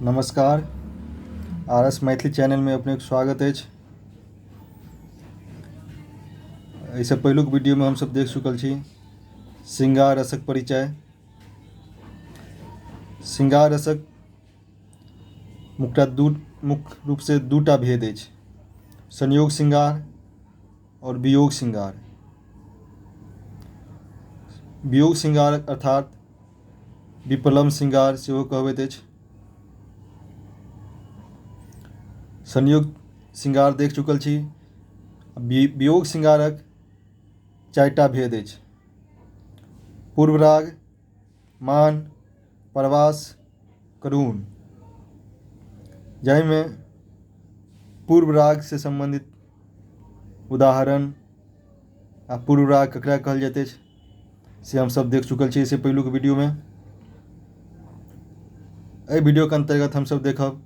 नमस्कार, R S Maithili चैनलमे अपनेक स्वागत अछि। एहिसँ पहिलुक वीडियोमे हमसभ देख चुकल छी श्रृंगार रसक परिचय। श्रृंगार रसक मुख्य रूपसँ दूटा भेद अछि, संयोग श्रृंगार आओर वियोग श्रृंगार। वियोग श्रृंगार अर्थात विप्रलम्भ श्रृंगार सेहो कहबैत अछि। संयोग श्रृंगार देख चुकल छी। वियोग श्रृंगारक चारिटा भेद अछि, पूर्वराग, मान, प्रवास, करुण। जाहिमे पूर्वराग से सम्बन्धित उदाहरण आ पूर्वराग ककरा कहल जाइत अछि से हमसभ देख चुकल छी एहिसँ पहिलुक वीडियोमे। एहि वीडियोके अन्तर्गत हमसभ देखब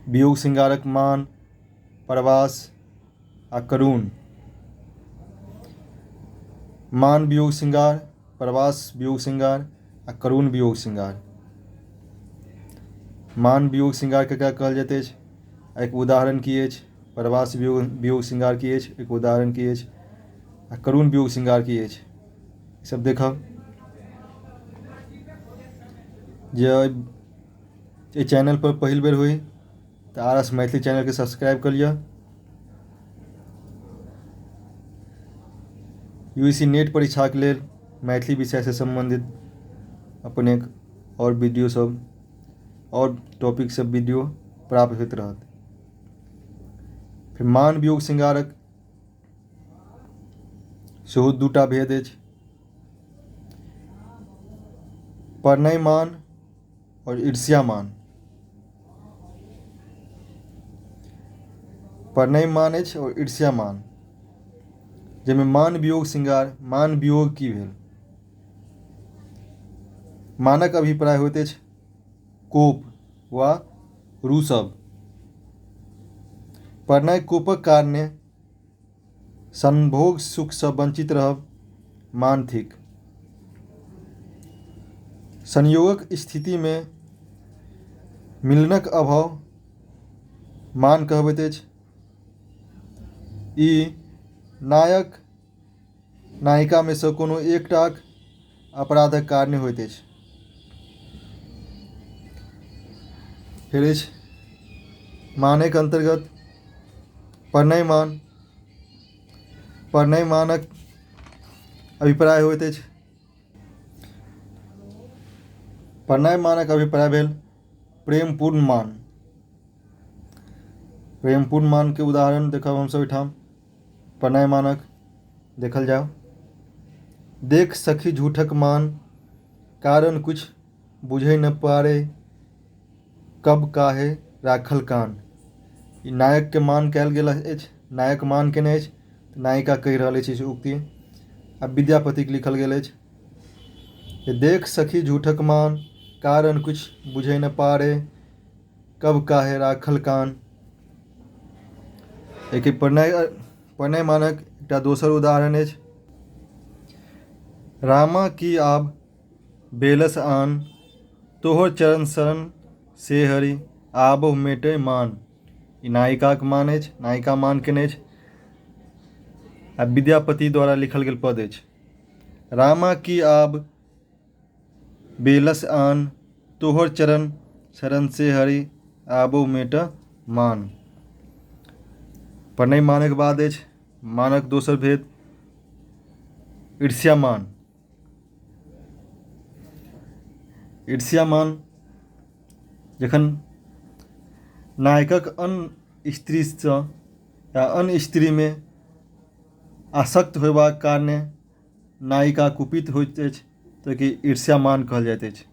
वियोग श्रृंगारक मान, प्रवास आ करुण। मान वियोग श्रृंगार, प्रवास वियोग श्रृंगार आ करुण वियोग श्रृंगार। मान वियोग श्रृंगार ककरा कहल जाइत अछि, एक उदाहरण की अछि? प्रवास वियोग श्रृंगार की अछि, एक उदाहरण की अछि? आ करुण वियोग श्रृंगार की अछि, सब देखब। जे एहि चैनल पर पहिल बेर होई तऽ आर एस मैथिली चैनलके सब्सक्राइब कऽ लिअ। यू सी नेट परीक्षाके लेल मैथिली विषयसँ सम्बन्धित अपनेक आओर वीडियो सब आओर टॉपिक सब वीडियो प्राप्त होइत रहत। फेर मान वियोग श्रृंगारक सेहो दूटा भेद अछि, प्रणय मान आओर ईर्ष्या मान। प्रणय मान अछि आओर ईर्ष्या मान, जाहिमे मान वियोग श्रृंगार, मान वियोग की भेल? मानक अभिप्राय होइत अछि कोप वा रूसब। प्रणय कोपक कारणे संभोग सुखसँ वंचित रहब मान थिक। संयोगक स्थितिमे मिलनक अभाव मान कहबैत अछि। ई नायक नायिकामे सँ कोनो एकटाक अपराधक कारणे होइत अछि। फेर अछि मानक अन्तर्गत प्रणय मान। प्रणय मानक अभिप्राय होइत अछि, प्रणय मानक अभिप्राय भेल प्रेमपूर्ण मान। प्रेमपूर्ण मान के उदाहरण देखब हमसभ एहिठाम। प्रणय मानक देखल जाउ। देख सखी झूठक मान, कारण कुछ बुझै न पारे, कब काहे राखल कान। ई नायकके मान कयल गेल अछि, नायक मान केने अछि, नायिका कहि रहल अछि उक्ति, आ विद्यापतिक लिखल गेल अछि। देख सखी झूठक मान, कारण कुछ बुझै न पारे, कब काहे राखल कान। एहिके प्रणय प्रणय मानक एकटा दोसर उदाहरण अछि। रामा की आब बेलस आन, तोहर चरण शरण से हरि आबहु मेटय मान। ई नायिकाक मान अछि, नायिका मान केने अछि आ विद्यापति द्वारा लिखल गेल पद अछि। रामा की आब बेलस आन, तोहर चरण शरण से हरि आबहु मेट मान। प्रणय मानक बाद अछि मानक दोसर भेद ईर्ष्या मान। ईर्ष्या मान जखन नायकक अन्य स्त्रीसँ या अन्य स्त्रीमे आसक्त होयबाक कारणे नायिका कुपित होइत अछि तऽ कि ईर्ष्या मान कहल जाइत अछि।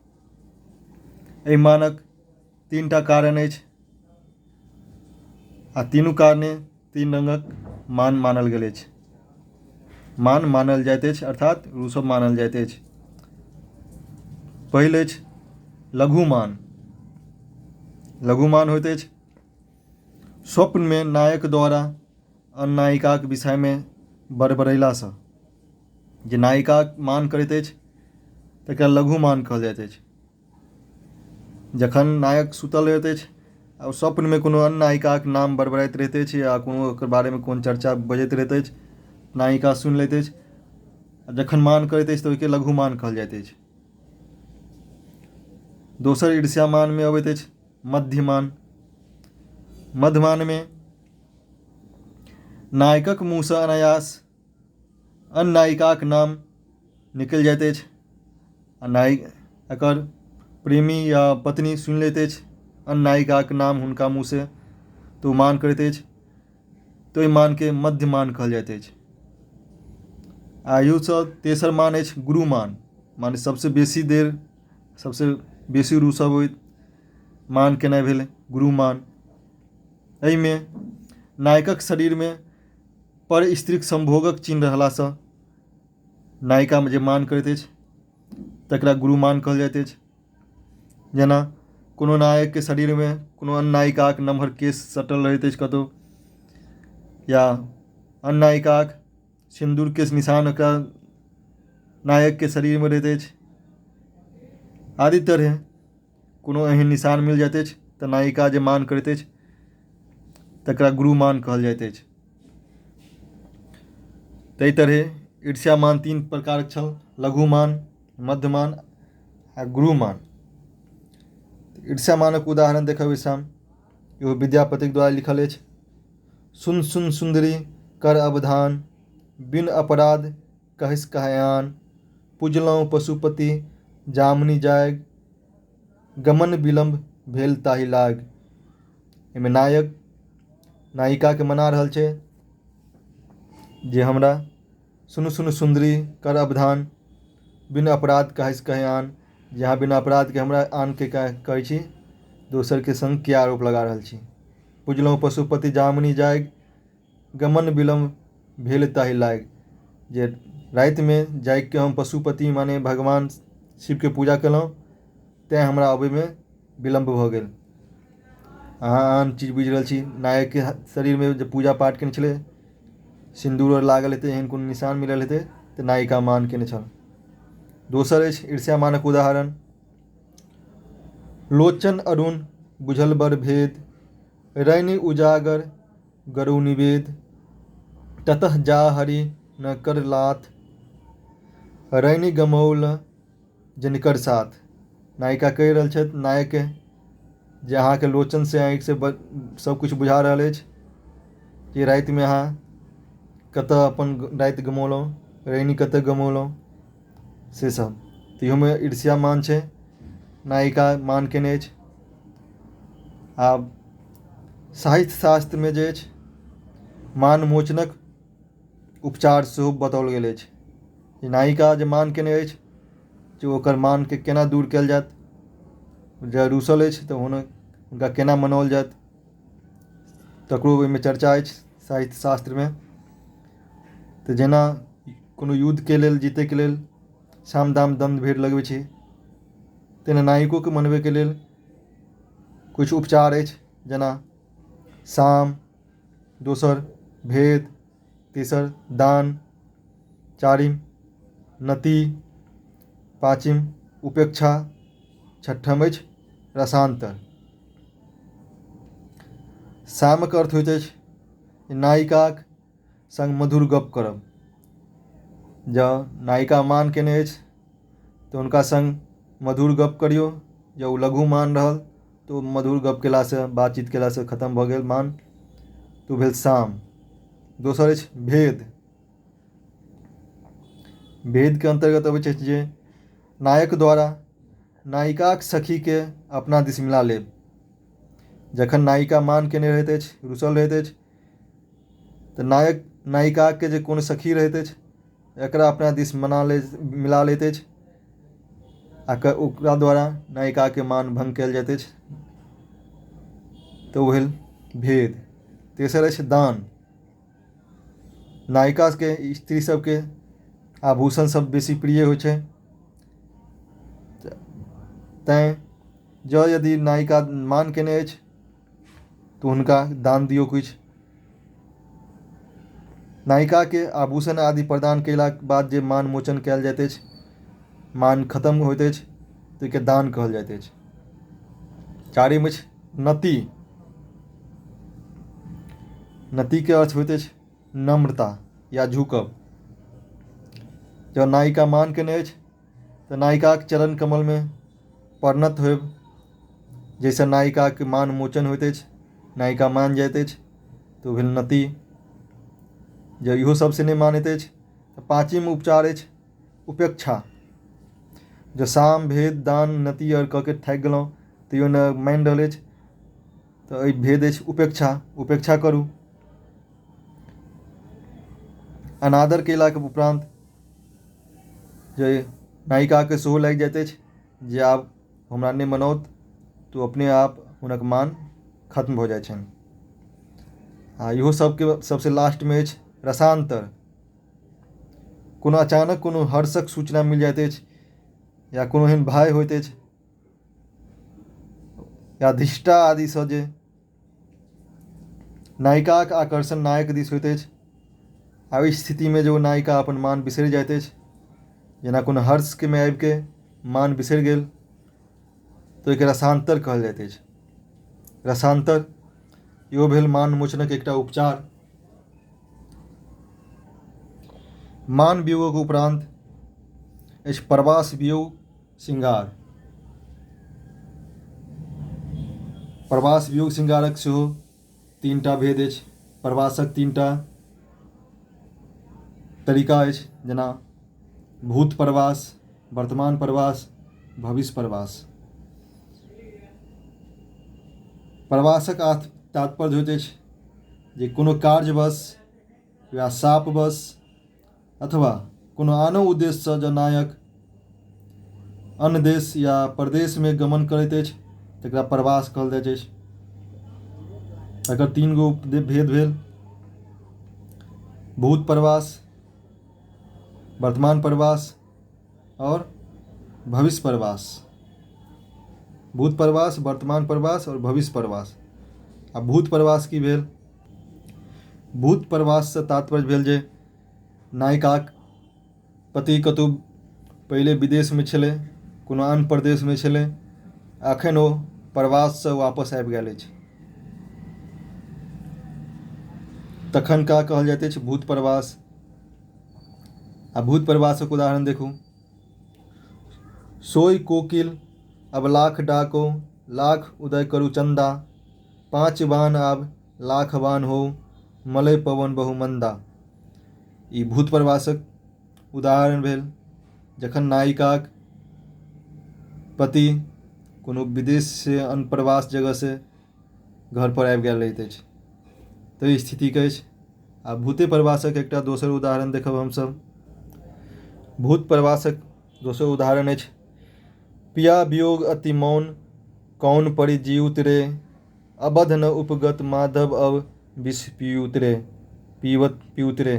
एहि मानक तीनटा कारण अछि आ तीनू कारणे तीन रङ्गक मान मानल गेल अछि। मान मानल जाइत अछि अर्थात रूसब मानल जाइत अछि। पहिल अछि लघुमान। लघुमान होइत अछि स्वप्नमे नायक द्वारा अन्य नायिकाक विषयमे बड़बड़ेलासँ जे नायिकाक मान करैत अछि तकरा लघुमान कहल जाइत अछि। जखन नायक सुतल रहैत अछि आ स्वप्नमे कोनो अन्य नायिकाक नाम बड़बड़ाइत रहैत अछि या कोनो ओकर बारेमे कोनो चर्चा बजैत रहैत अछि, नायिका सुनि लैत अछि आ जखन मान करैत अछि तऽ ओहिके लघुमान कहल जाइत अछि। दोसर ईर्ष्यामानमे अबैत अछि मध्यमान। मध्यमानमे नायकक मुँहसँ अनायास अन्य नायिकाक नाम निकलि जाइत अछि आ नायक एकर प्रेमी या पत्नी सुनि लैत अछि अन्य नायिकाक नाम हुनका मुँहसँ, तऽ ओ मान करैत अछि, तऽ ओहि मानके मध्यमान कहल जाइत अछि। आ एहूसँ तेसर मान अछि गुरुमान, माने सबसँ बेसी देर सबसँ बेसी रूसब होइत मान केनाइ भेल गुरुमान। एहिमे नायकक शरीरमे पर स्त्रीक संभोगक चिन्ह रहलासँ नायिकामे जे मान करैत अछि तकरा गुरुमान कहल जाइत अछि। जेना कोनो नायकके शरीरमे कोनो अन्य नायिकाक नमहर केश सटल रहैत अछि कतहु, या अन्य नायिकाक सिन्दूरके निशान ओकरा नायकके शरीरमे रहैत अछि, आदि तरहे कोनो एहन निशान मिल जाइत अछि तऽ नायिका जे मान करैत अछि तकरा गुरुमान कहल जाइत अछि। ताहि तरहे ईर्ष्यामान तीन प्रकारक छल, लघुमान, मध्यमान आ गुरुमान। ईर्ष्यामानक उदाहरण देखब एहिठाम, इहो विद्यापतिक द्वारा लिखल अछि। सुन सुन सुन्दरी कर अवधान, बिन अपराध कहिस कहयान, पुजलहुँ पशुपति जामनी जाग, गमन विलम्ब भेल ताहि लाग। एहिमे नायक नायिकाके मना रहल छै जे हमरा सुनु सुनु सुन्दरी कर अवधान, बिन अपराध कहिस कहयान, जे अहाँ बिना अपराधके हमरा आनके कहै छी, दोसरके संग किया आरोप लगा रहल छी। पुजलहुँ पशुपति जामनी जाग, गमन विलम्ब भेल ताहि लाग, जे रातिमे जागिके हम पशुपति माने भगवान शिवके पूजा केलहुँ तैँ हमरा अबैमे विलम्ब भऽ गेल। अहाँ आन चीज बुझि रहल छी, नायकके शरीरमे जे पूजा पाठ केने छलै सिन्दूर आर लागल हेतै, एहन कोनो निशान मिलल हेतै तऽ नायिका मान केने छल। दोसर अछि ईर्ष्यामानक उदाहरण। लोचन अरुण बुझल बड़ भेद, रैनि उजागर गरु निवेद, ततः जा हरि न कर लाथ, रैनि गमौल जनिकर साथ। नायिका कहि रहल छथि नायकके जे अहाँके लोचनसँ आँखिसँ सबकिछु बुझा रहल अछि जे रातिमे अहाँ कतऽ अपन राति गमौलहुँ, रैनी कतऽ गमौलहुँ, से सब। तऽ इहोमे ईर्ष्या मान छै, नायिका मान केने अछि। आब साहित्य शास्त्रमे जे अछि मान मोचनक उपचार सेहो बताओल गेल अछि। नायिका जे मान केने अछि जे ओकर मानके केना दूर कयल जायत, जँ रूसल अछि तऽ हुनका केना मनाओल जायत, तकरो ओहिमे चर्चा अछि साहित्य शास्त्रमे। तऽ जेना कोनो युद्धके लेल जीतैके लेल साम दाम दण्ड भेद लगबै छै, तेना नायकोके मनबैके लेल किछु उपचार अछि, जेना साम, दोसर भेद, तेसर दान, चारिम नति, पाँचिम उपेक्षा, छठम अछि रसान्तर। सामक अर्थ होइत अछि नायिकाक संग मधुर गप करब। जँ नायिका मान केने अछि तऽ हुनका संग मधुर गप करियौ, जँ ओ लघु मान रहल तऽ ओ मधुर गप केलासँ बातचीत केलासँ खतम भऽ गेल मान, तऽ ओ भेल साम। दोसर अछि भेद। भेदके अन्तर्गत अबैत अछि जे नायक द्वारा नायिकाक सखीके अपना दिस मिला लेब। जखन नायिका मान केने रहैत अछि, रुसल रहैत अछि, तऽ नायक नायिकाके जे कोनो सखी रहैत अछि एकरा अपना दिस मना ले मिला लैत अछि आ ओकरा द्वारा नायिकाके मान भङ्ग कयल जाइत अछि, तऽ ओ भेल भेद। तेसर अछि दान। नायिकाके स्त्री सबके आभूषण सब बेसी प्रिय होइ छै, तैँ जँ यदि नायिका मान केने अछि तऽ हुनका दान दियौ किछु। नायिकाके आभूषण आदि प्रदान कयलाक बाद जे मान मोचन कयल जाइत अछि, मान खतम होइत अछि, ताहिके दान कहल जाइत अछि। चारिम अछि नति। नतिके अर्थ होइत अछि नम्रता या झुकब। जँ नायिका मान केने अछि तऽ नायिकाक चरण कमलमे परिणत होयब, जाहिसँ नायिकाके मान मोचन होइत अछि, नायिका मान जाइत अछि, तऽ ओ भेल नति। जँ इहो सबसँ नहि मानैत अछि तऽ पाँचिम उपचार अछि उपेक्षा। जँ साम भेद दान नति आओर कऽ के थाकि गेलहुँ तैयो नहि मानि रहल अछि तऽ एहि भेद अछि उपेक्षा। उपेक्षा करू। अनादर कयलाके उपरान्त जे नायिकाके सेहो लागि जाइत अछि जे आब हमरा नहि मनाओत, तऽ ओ अपने आप हुनक मान खत्म भऽ जाइ छनि। आ इहो सबके सबसँ लास्टमे अछि रसान्तर। कोनो अचानक कोनो हर्षक सूचना मिल जाइत अछि या कोनो एहन भय होइत अछि या धृष्टा आदिसँ जे नायिकाक आकर्षण नायक दिस होइत अछि, आ ओहि स्थितिमे जे ओ नायिका अपन मान बिसरि जाइत अछि, जेना कोनो हर्षमे आबिके मान बिसरि गेल, तऽ ओहिके रसान्तर कहल जाइत अछि। रसान्तर इहो भेल मान मोचनक एकटा उपचार। मान वियोगक उपरान्त अछि प्रवास वियोग श्रृंगार। प्रवास वियोग श्रृंगारक सेहो तीनटा भेद अछि। प्रवासक तीनटा तरीका अछि, जेना भूत प्रवास, वर्तमान प्रवास, भविष्य प्रवास। प्रवासक तात्पर्य होइत अछि जे कोनो कार्यवश या शापवश अथवा कोनो आनो उद्देश्यसँ जँ नायक अन्य देश या प्रदेशमे गमन करैत अछि तकरा प्रवास कहल जाइत अछि। एकर तीन गो भेद भेल: भूत प्रवास, वर्तमान प्रवास और भविष्य प्रवास। भूत प्रवास, वर्तमान प्रवास और भविष्य प्रवास। आ भूत प्रवास की भेल? भूत प्रवाससँ तात्पर्य भेल जे नायिकाक पति कतहु पहिले विदेशमे छलै, कोनो आन प्रदेशमे छलै, अखन ओ प्रवाससँ वापस आबि गेल अछि, तखन का कहल जाइत अछि भूत प्रवास। आ भूत प्रवासक उदाहरण देखू: सोई कोकिल अब लाख डाको, लाख उदय करु चंदा, पाँच बान आब लाख बान हो, मलय पवन बहु मंदा। ई भूत प्रवासक उदाहरण भेल, जखन नायिकाक पति कोनो विदेश से अन्य प्रवास जगह से घर पर आबि गेल रहैत अछि, तऽ स्थितिके अछि। आ भूते प्रवासक एकटा दोसर उदाहरण देखब हमसभ। भूत प्रवासक दोसर उदाहरण अछि: पिया वियोग अति मौन कौन परि जीउत रे, अबध न उपगत माधव अब विष पिउत रे, पीवत पिउत रे।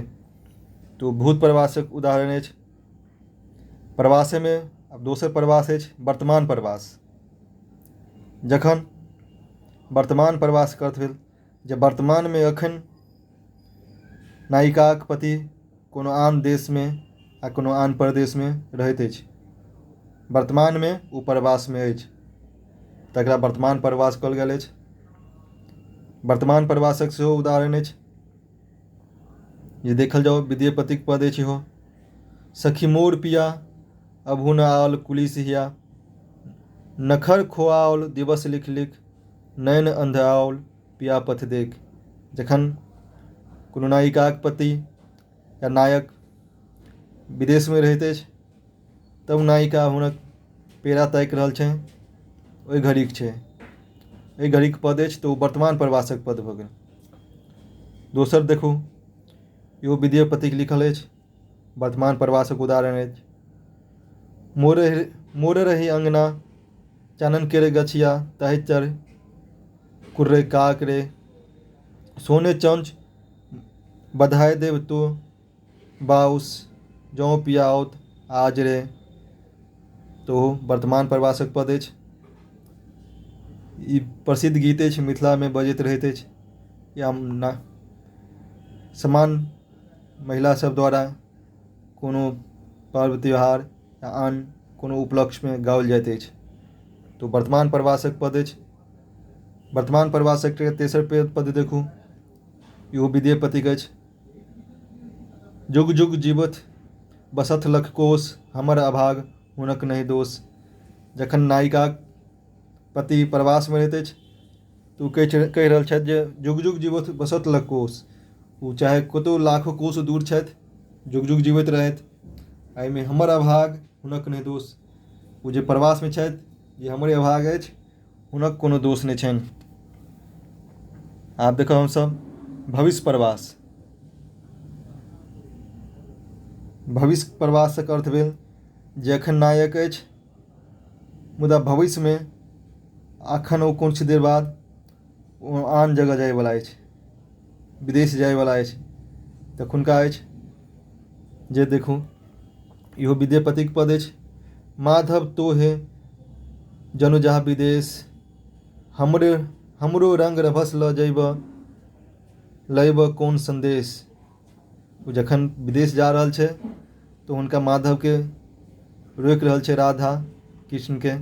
तऽ भूत प्रवासक उदाहरण अछि। प्रवासेमे आब दोसर प्रवास अछि वर्तमान प्रवास। जखन वर्तमान प्रवासके अर्थ भेल जे वर्तमानमे एखन नायिकाक पति कोनो आन देशमे आ कोनो आन प्रदेशमे रहैत अछि, वर्तमानमे ओ प्रवासमे अछि, तकरा वर्तमान प्रवास कहल गेल अछि। वर्तमान प्रवासक सेहो उदाहरण अछि जे देखल जाउ, विद्यापतिक पद अछि इहो: सखी मोर पिया अबहु न आओल कुलिस हिया, नखर खोआओल दिवस लिख लिख, नयन अंध आओल पिया पथ देख। जखन कोनो नायिकाक पति या नायक विदेशमे रहैत अछि, तब नायिका हुनक पेरा ताकि रहल छै, ओहि घड़ीके छै, एहि घड़ीके पद अछि, तऽ ओ वर्तमान प्रवासक पद भऽ गेल। दोसर देखू, इहो विद्यापतिके लिखल अछि, वर्तमान प्रवासक उदाहरण अछि: मोर मोर रही अंगना चानन केर गछिया, ताहि तर कुर्रै काक रे, सोने चंच बधाय देब तो बाउस, जौं पिया आओत आज रे। तऽ ओ वर्तमान प्रवासक पद अछि। ई प्रसिद्ध गीत अछि, मिथिलामे बजैत रहैत अछि या समान महिला सब द्वारा कोनो पर्व त्योहार या आन कोनो उपलक्ष्यमे गाओल जाइत अछि, तऽ वर्तमान प्रवासक पद अछि। वर्तमान प्रवासक तेसर पद देखू, इहो विद्यापतिक अछि। जुग जुग जीवथ बसथ लख कोश, हमर अभाग हुनक नहि दोष। जखन नायिकाक पति प्रवासमे रहैत अछि तऽ ओ कहि रहल छथि जे जुग जुग जीवथ बसथ लख कोश, ओ चाहे कतहु लाखो कोस दूर छथि, जुग जुग जीवैत रहथि, एहिमे हमर अभाग हुनक नहि दोष। ओ जे प्रवासमे छथि जे हमरे अभाग अछि, हुनक कोनो दोष नहि छनि। आब देखब हमसभ भविष्य प्रवास। भविष्य प्रवासक अर्थ भेल जे एखन नायक अछि, मुदा भविष्यमे एखन ओ किछु देर बाद ओ आन जगह जायवला अछि, विदेश जायवला अछि, तखुनका अछि जे देखू इहो विद्यापतिक पद अछि। माधव तोहे जनु जहाँ विदेश, हमरे हमरो रङ्ग रभस लऽ जयबह लयबह कोन सन्देश। ओ जखन विदेश जा रहल छै तऽ हुनका माधवके रोकि रहल छै राधा कृष्णके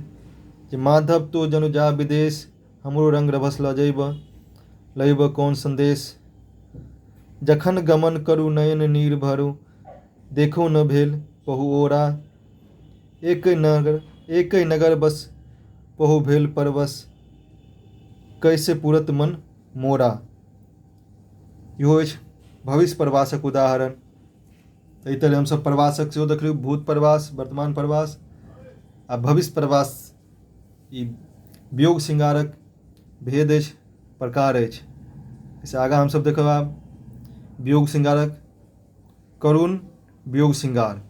जे माधव तो जनु जा विदेश, हमरो रङ्ग रभस लऽ जयबह लयबह कोन सन्देश। जखन गमन करू नयन नीर भरू, देखो न भेल पहु ओरा, एकै नगर बस पहु भेल परवश, कैसे पूरत मन मोरा। इहो अछि भविष्य प्रवासक उदाहरण। एहि तरह हमसभ प्रवासक सेहो देखलियै, भूत प्रवास, वर्तमान प्रवास आ भविष्य प्रवास। ई वियोग श्रृंगारक भेद अछि, प्रकार अछि। एहिसँ आगाँ हमसभ देखब आब वियोग श्रृंगारक करुण वियोग श्रृंगार।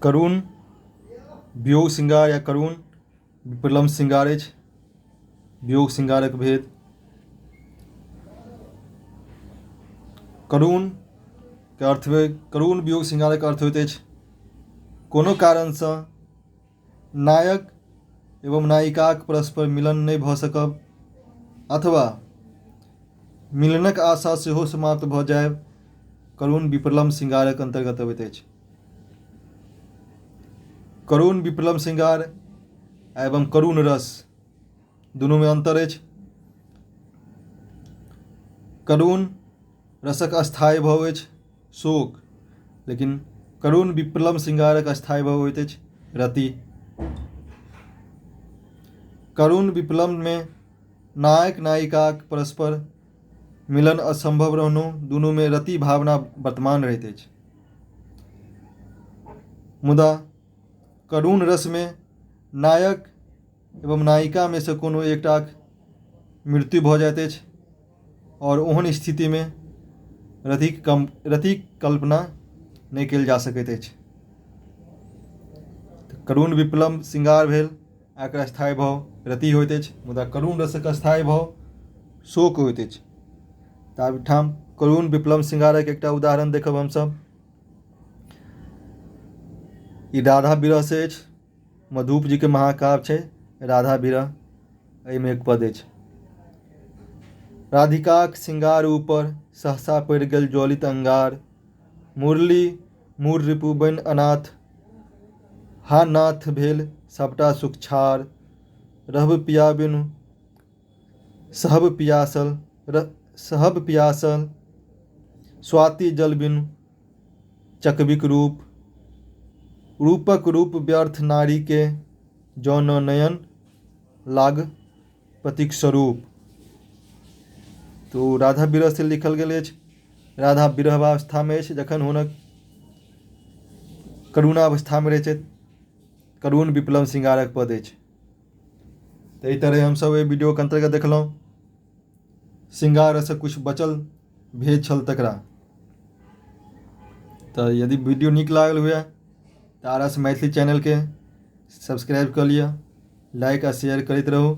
करुण वियोग श्रृंगार या करुण विप्रलम्ब श्रृंगार अछि वियोग श्रृंगारक भेद। करुण के अर्थ भेल, करुण वियोग श्रृंगारक अर्थ होइत अछि कोनो कारणसँ नायक एवं नायिकाक परस्पर मिलन नहि भऽ सकब अथवा मिलनक आशा सेहो समाप्त भऽ जायब करुण विप्रलम्ब श्रृंगारक अन्तर्गत अबैत अछि। करुण विप्रलम्ब श्रृंगार एवं करुण रस दुनूमे अन्तर अछि। करुण रसक स्थायी भाव अछि शोक, लेकिन करुण विप्रलम्ब श्रृंगारक स्थायी भाव होइत अछि रति। करुण विप्रलम्बमे नायक नायिकाक परस्पर मिलन असंभव रहनो दुनूमे रति भावना वर्तमान रहैत अछि। मुदा करुण रसमे नायक एवं नायिकामे सँ कोनो एकटाक मृत्यु भऽ जाइत अछि आओर ओहन स्थितिमे रतिक कल्पना नहि कयल जा सकैत अछि। करुण विप्रलम्ब श्रृंगार भेल, एकर स्थायी भाव रति होइत अछि, मुदा करुण रसक स्थायी भाव शोक होइत अछि। तऽ आब एहिठाम करुण विप्रलम्ब श्रृंगारक एकटा उदाहरण देखब हमसभ। ई राधा विरह से अछि, मधुप जी के महाकाव्य छै राधा विरह, एहिमे एक पद अछि। राधिकाक श्रृंगार ऊपर सहसा पड़ि गेल ज्वलित अंगार, मुरली मूर रिपु बनि अनाथ, हा नाथ भेल सबटा सुख छार, रहब पिया बिनु सहब पियासल, सहब पियासल स्वाति जल बिनु चकबिक रूप, रूपक रूप व्यर्थ नारी के जँ न नयन लाग पतिक स्वरूप। तो राधा विरह से लिखल गेल अछि। राधा विरहावस्थामे अछि जखन हुनक करुणावस्थामे रहै छथि, करुण विप्लव श्रृंगारक पद अछि। तऽ एहि तरहे हमसभ एहि वीडियोके अन्तर्गत देखलहुँ श्रृंगार रसक किछु बचल भेद छल तकरा। तऽ यदि वीडियो नीक लागल हुए तऽ आर एस मैथिली चैनलके सब्सक्राइब कऽ लिअ, लाइक आ शेयर करैत रहू।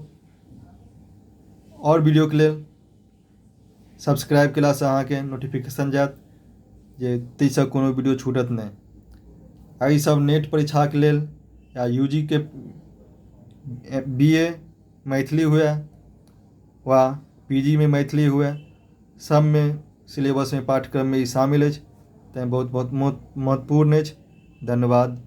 आओर वीडियोके लेल सब्सक्राइब कयलासँ अहाँके नोटिफिकेशन जायत जे ताहिसँ कोनो वीडियो छूटत नहि। आ ईसभ नेट परीक्षाके लेल या यू जी के बी ए मैथिली हुए वा पी जी मे मैथिली हुए, सभमे सिलेबसमे पाठ्यक्रममे ई शामिल अछि, तैँ बहुत बहुत महत्वपूर्ण अछि। धन्यवाद।